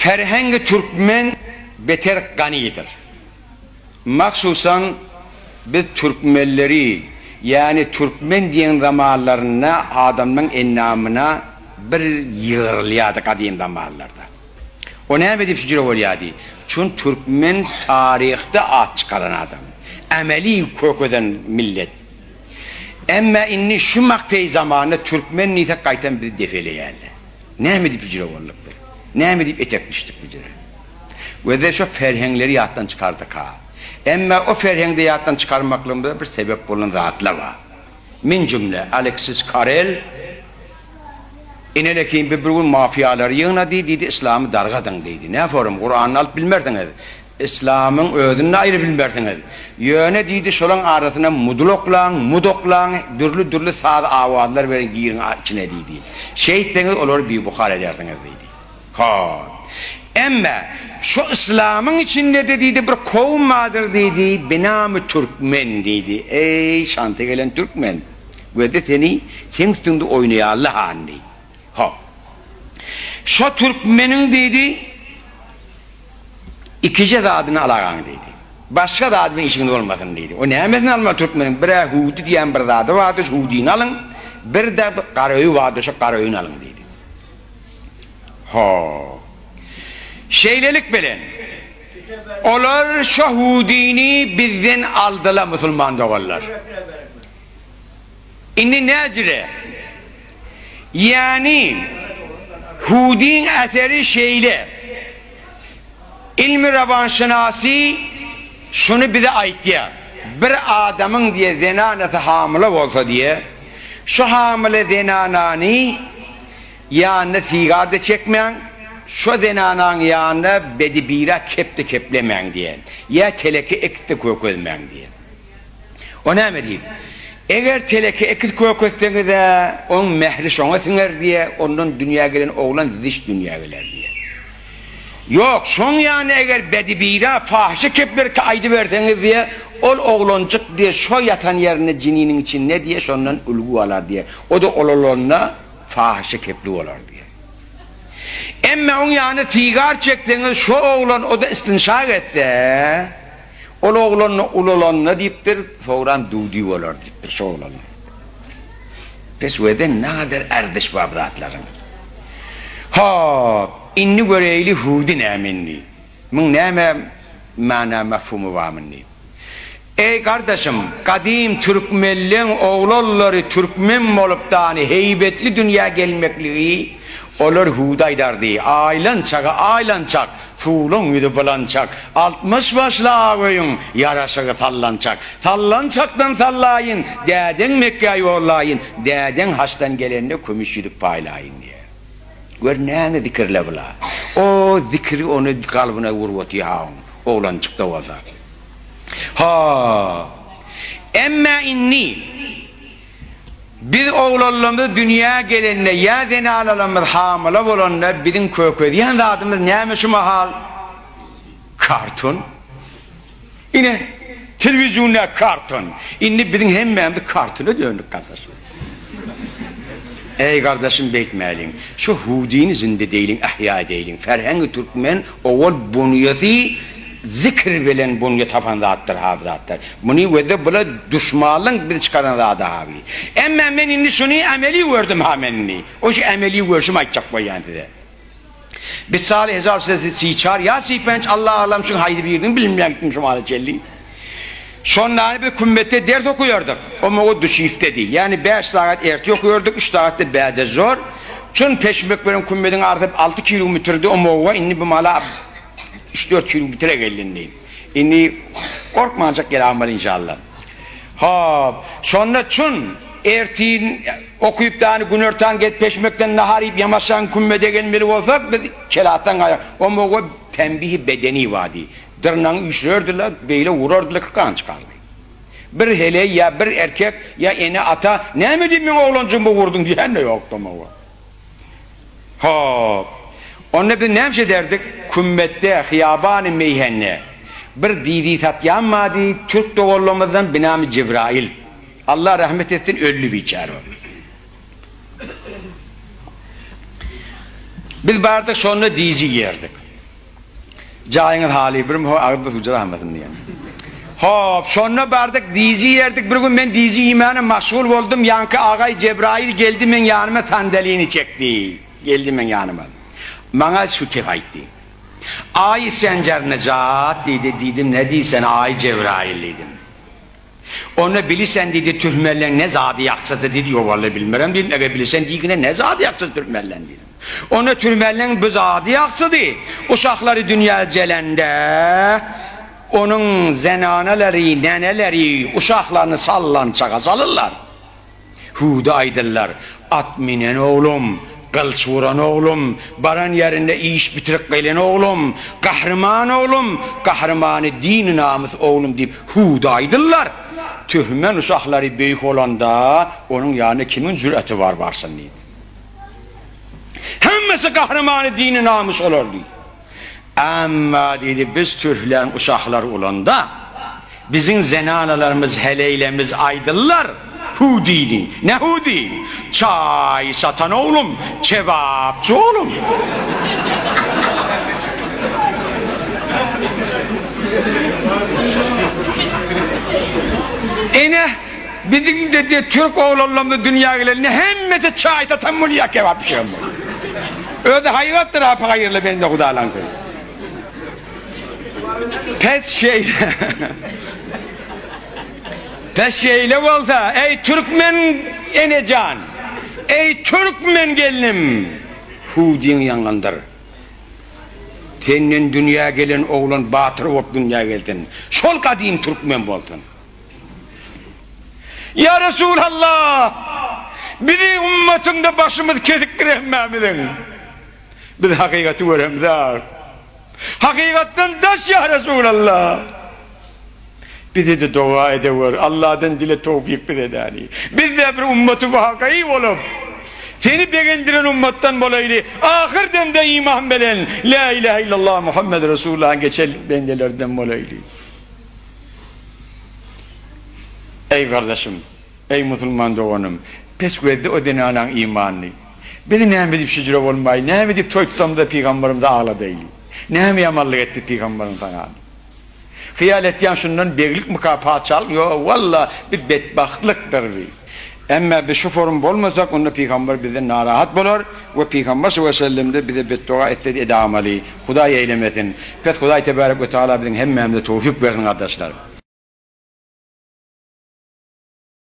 Ferhengi türkmen beter ganydyr. Mahsusan biz türkmenleri, ýagny türkmen diýen zamanlarynda adamlaň endamyna bir ýygrylýardy gadym zamanlarda. O näme diýip şujüre bolýardy? Çün türkmen taryhda at çykaran adam. Emeli kökezen millet. Emme indi şu makteý zamanda türkmen diýsek gaýtam bizi depeleýärler. Näme diýip şujüre bolduk biz? Näme diýip etek düşdük bujüre? Gözde şo ferheňleri ýatdan çykardyk-ha. Emme o ferheňde ýatdan çykarmaklygymyza bir sebep bolan zatlar bar. Min jümle, Aleksis Karel inelekin bir gün mafiýalary ýygnady, diýdi, Yslamy dargadyň diýdi. Nä forum, Kuranyny alyp bilmersiňiz. Yslamyň özüni-de aýry bilmersiňiz. Ýöne diýdi, şolaň arasyna mudul oklaň, mud oklaň, dürli-dürli saz awazlar beriň giriň içine diýdi. Şeýtseňiz olary bibuhar edersiňiz diýdi. Hop. Emme şu yslamyň içinde-de diýdi bir kowum bardyr diýdi, binamy türkmen diýdi. Eý, şansa gelen türkmen. Gözde seni seň üstüňde oýnaýarly han diý. Hop. Şo türkmeniň diýdi ikije zadyny alagaň diýdi. Başga zady bilen işiňiz bolmasyn diýdi. O nämesini almaly türkmeniň? Bir-ä hüwdi diýen bir zady bardy, şu hüwdini alyň. Bir-de garaöýi bardy, şo garaöýüni alyň diýdi. Ho. Şeýlelik bilen, olar şo hüwdini bizden aldylar, musulman doganlar. Indi näjüre? Ýagny, hüwdiň eseri şeýle. Ilmi rowanşynasy şuny bize aýtýar, Bir adamyň diýe zenanasy hamyla bolsa diýe, şu hamyla zenanany ýanyna sigar-da çekmäň, şo zenanaň ýanyna bedi-bira kep-de keplemäň diýe, ýa teleke ekis-de kökezmäň diýe. O näme diýip? Eger teleke ekiz kökezseňiz-ä, oň mähri şoňa siňer diýe, ondan dünýä gelen oglan zişt dünýä geler diýe. Ýok, şoň ýanyna eger bedi-bira pahyşa keplerki aýdyberseňiz diýe, ol oglanjyk diýe, şo ýatan ýerinde jininiň içinde diýe, şondan ülgü alar diýe. O-da ulalanda fahyşa kepli bolar diýe. Emme oň ýanyna sigar çekseňiz, şo oglan o-da istinşak etse, Ol oglan ulalanda diýipdir, soňram dudy bolar diýipdir şo oglan. Pes wede nader erziş bar bu zatlaryň. Hop, indi göreýli hüwdi näme indi? Muň näme mana mefhumy bar muny? Eý gardaşym, gadym türkmenleň oglanlary türkmen bolup dany heýbetli dünýä gelmekligi olar hüwdi aýdardy, Aýlançaga aýlançak, Suwlaň ýüzi bulançak, 60 başly ak öýüň ýaraşygy sallançak. Sallançakdan sallaýyn, dädeň Mekgä ýollaýyn, dädeň haçdan gelende kümüş ýüzük paýlaýyn diýýär. Gör näme zikirle bula. O zikiri ony kalbyna urup otyr-ha oň, oglanjyk-da bolsa. Ha! Emmä indi. Biz oglanlarymyz dünýä gelende ýa zenanalarymyz hamyla bolanda biziň kökezýän zadymyz näme şu mahal? Karton. Ine, telewizionda karton. Indi biziň hemmämiz kartona döndük gardaşym. Eý gardaşym beýtmäliň. Şu hüwdini zinde deýliň, ähýa edeýliň. Ferhengi türkmen owal bunýasy Zikr bilen bunýa tapan zatdyr ha bu zatlar. Muny wede bula duşmanlyň biz çykaran zady ha bi. Emme men indi şuny emeli gördüm ha men indi. O şu emeli görşüm aýtjak bolýan size. Biz saly hezar sesi siçar ýa sipenç Allah alam şuň haýsy birini bilmän gitdim şu mala çelli. Şondany biz kümmetde ders okuýardyk. O moga duşiftedi. Ýani 5 sagat erte okuýardyk, 3 sagatda bäde zor. Çün peşmek bilen kümmediň arasy 6 kilometrdi o moga indi bu mala Üç-dört kilometre geldi indi. Indi gorkmanjak gelägmeli inşallah. Hop, şonda çün ertir okyp dany günortan gelip peşmekden nahar iýip ýamaşan kümmede gelmeli bolsak biz kelatdan gaýa o moga tembihi bedeni bardy. Dyrnagyňy üýşürerdiler, beýle urardylar ki gan çykardy. Bir heleý ýa bir erkek ýa ene-ata näme diýip meň oglanjygymy urduň diýen-de ýokdy moga. Hop. Onda biz näme ederdik? Kümmetde, hyýabany meýhende bir dizi satýan bardy, türk doganlarymyzdan binamy Jebraýyl. Allah rahmet etsin, öldi biçäre ol. Biz bardyk şonda dizi iýerdik. Jaýyňyz haly birmi ho agyzda suw rahmasyn diýen. Hop, şonda bardyk diji ýerdik bir gün men diji iýmäne maşgul boldum ýaňky agaý Jebraýyl geldi meň ýanyma sandalini çekdi. Geldi meň ýanyma. Maňa şu kep aýtdy. Aý Isgenjer Nejat diýdi, diýdim ne diýsen aý Jebraýyl diýdim. Onda bilisen diýdi türkmenleň ne zady ýagşysy diýdi, ýok walla bilmerem diýdim, eger bilisen diýgine ne zady ýagşysy türkmenleň diýdim. Onda türkmenleň bu zady ýagşydy, uşaklary dünýä jelende onuň zenanalary, neneleri uşaklaryny sallançaga salyrlar. Hüwdi aýdyrlar, At minen oglum, gylyç uran oglum, baran ýerinde iş bitirip gelen oglum, gahryman oglum, gahrymany dini-namys oglum diýip hüwdi aýdyrlar. Türkmen uşaklary beýik bolanda, onuň ýanyna kimiň jüreti bar barsyn diýdi. Hemmesi gahrymany dini-namys olar diýdi. Emma, diýdi, biz türkleň uşaklary ulanda, biziň zenanalarymyz heleýlerimiz aýdyrlar, Hüwdini. Ne hüwdi? Çaý satan oglum, kebapçy oglum. Ine, biziň-de diýe türk oglanlarymyz dünýä gelende hemmesi çaý satan bolýar, kebap bişiren bolýar. Özi haýbatdyr apy haýyrly bende hudalaňky. Pes şeýle. Pes şeýle bolsa, eý türkmen enejan, eý türkmen gelnim, hüwdiňi ýaňlandyr. Senden dünýä gelen oglan batyr bolup dünýä gelsin. Şol gadym türkmen bolsun. Ýa Resulallah! Bizi ummatyňda başymyz kesikdir hemmämiziň. Biz hakykaty göremzok. Hakykatdan daş ýa Resulallah! Bize-de doga edewer, Allahdan dile towfyk bize däni. Biz-de bir ummaty wakai bolup, Seni begendiren ummatdan bolaýly, ahyr demde iman bilen La ilahe illallah Muhammed Resulullah geçen bendelerden bolaýly. Eý gardaşym, eý musulman doganym, pes gözle o zenanaň imanyny. Biz näme diýip şüjre bolmaýly, näme diýip toý tutamyzda pygamberimizi agladaýly. Näme ýamanlyk etdi pygamberim saňa? Hyýal etýäň şundan beglikmika patyşalyk ýok walla bi betbagtlykdyr bi. Emma biz şu forum bolmasak onda pygamber bizden narahat bolar we pygamber sallallahu bize betdoga etsedi edamaly. Hudaý eýlemesin. Pes Hudaý tebarek we taala biziň hemmämize towfik bersin gardaşlar.